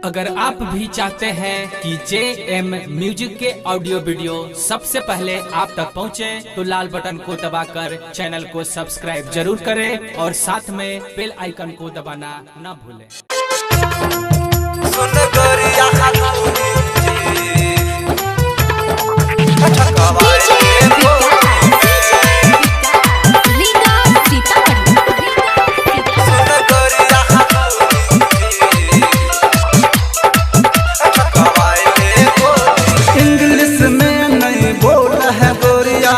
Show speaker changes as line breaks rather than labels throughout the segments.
अगर आप भी चाहते हैं कि जे एम म्यूजिक के ऑडियो वीडियो सबसे पहले आप तक पहुंचे, तो लाल बटन को दबाकर चैनल को सब्सक्राइब जरूर करें और साथ में बेल आइकन को दबाना न भूलें।
सुन गोरिया
इंग्लिश में नहीं बोल है गोरिया,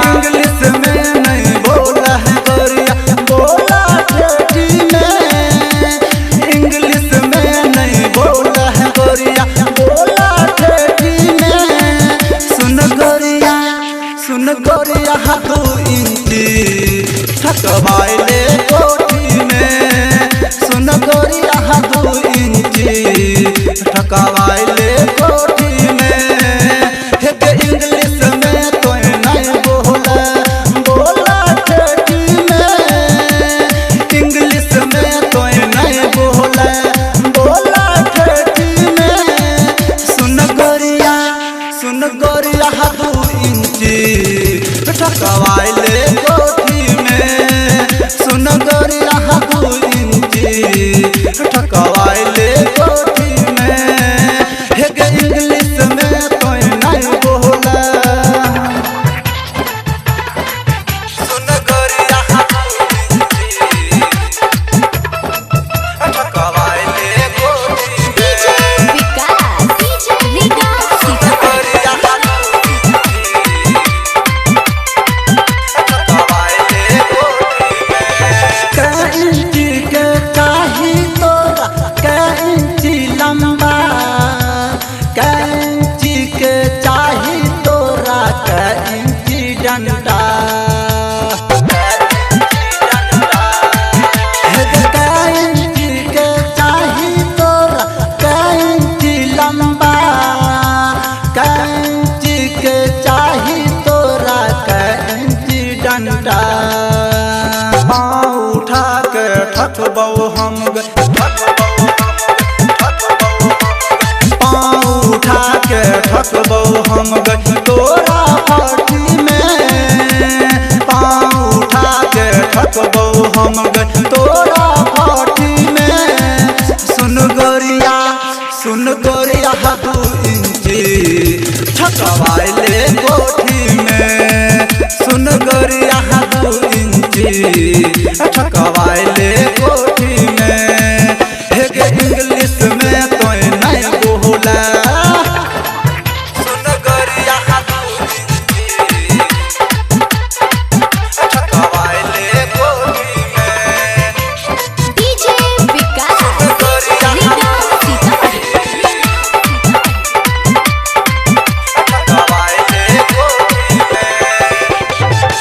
इंग्लिश में नहीं बोल है गोरिया, बोला ठेठी में। इंग्लिश में नहीं बोल है गोरिया, बोला ठेठी में। सुन गोरिया, सुन गोरिया, 2 इंची ठकवाइले कोठी में। सुन गोरिया 2 इंची ठकवाइले कोठी में। इंग्लिश में तो नहीं बोला, बोला ठेठी में। इंग्लिश में तो नहीं बोला, बोला ठेठी में। सुन गोरिया, सुन गोरिया 2 इंची ठकवाइले कोठी में। सुन गोरिया 2 इंची ठकवाइले कोठी में। इंग्लिश में तो नहीं बोला।
सुन गोरिया ठकवाइले कोठी में।
इंची के चाही तोरा, कै इंची लंबा, कै इंची के चाही तोरा, कै इंची डंडा। कै इंची के चाही तोरा, कै इंची लंबा, कै इंची के चाही तोरा, कै इंची डंडा। उठा के ठकबौ हम, पाँव उठा के ठकबौ हम तोरा फटी में। पाँव उठा के ठकबौ हम तोरा फटी में। सुन गोरिया, सुन गोरिया 2 इंची ठकवाइले कोठी में। सुन गोरिया 2 इंची ठकवाइले कोठी में। इंग्लिश में तो नहीं बोला।
सुन गोरिया 2 इंची ठकवाइले कोठी में।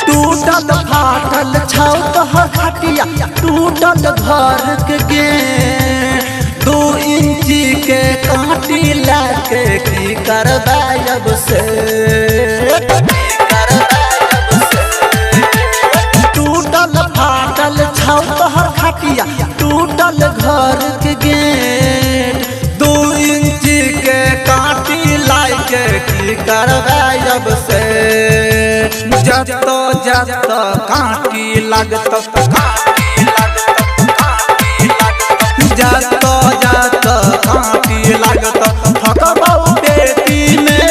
टूटल फाटल छौ तोहर खटिया, टूटल घर के गे। 2 इंची के कांटी लाके की करबै अब से। टूटल फाटल छौ तोहर खटिया, टूटल घर के गेट। 2 इंची के कांटी लाके की करबै अब से। जत जत कांटी लगत, जत जत कांटी लगत ठकबौ पेटी में।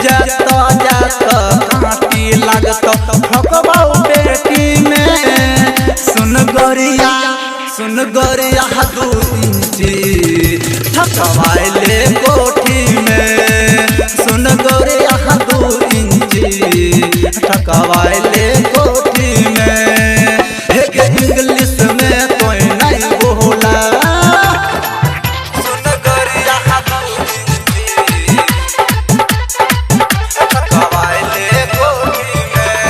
जत जत कांटी लगत ठकबौ पेटी में। सुन गोरिया, सुन गोरिया 2 इंची ठकवाइले कोठी में। सुन गोरिया 2 इंची ठकवाइले कोठी में। इंग्लिश में तो नहीं बोला।
सुन गोरिया 2 इंची ठकवाइले कोठी में।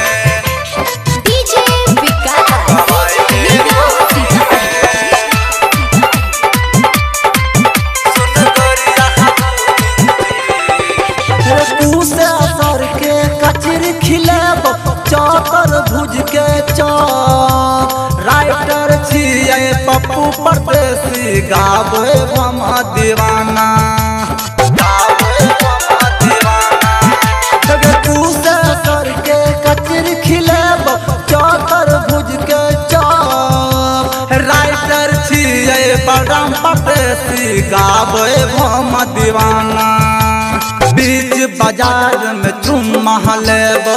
सुन गोरिया
पूसे सर के कचरी खिलेब, चौतर पप्पू परदेसी गावे हम दीवाना।
गावे हम दीवाना।
गे कुशेश्वर के कचर खिलेब, चौतर भुज के चौप। राइटर छियै बलराम परदेसी गावे हम दीवाना। बीच बाजार में चुम्मा लेबो,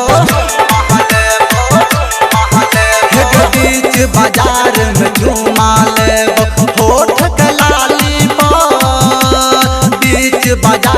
हे गे बीच बाजार में चुम्मा लेबो, होठ के लाली पर। बीच बाजार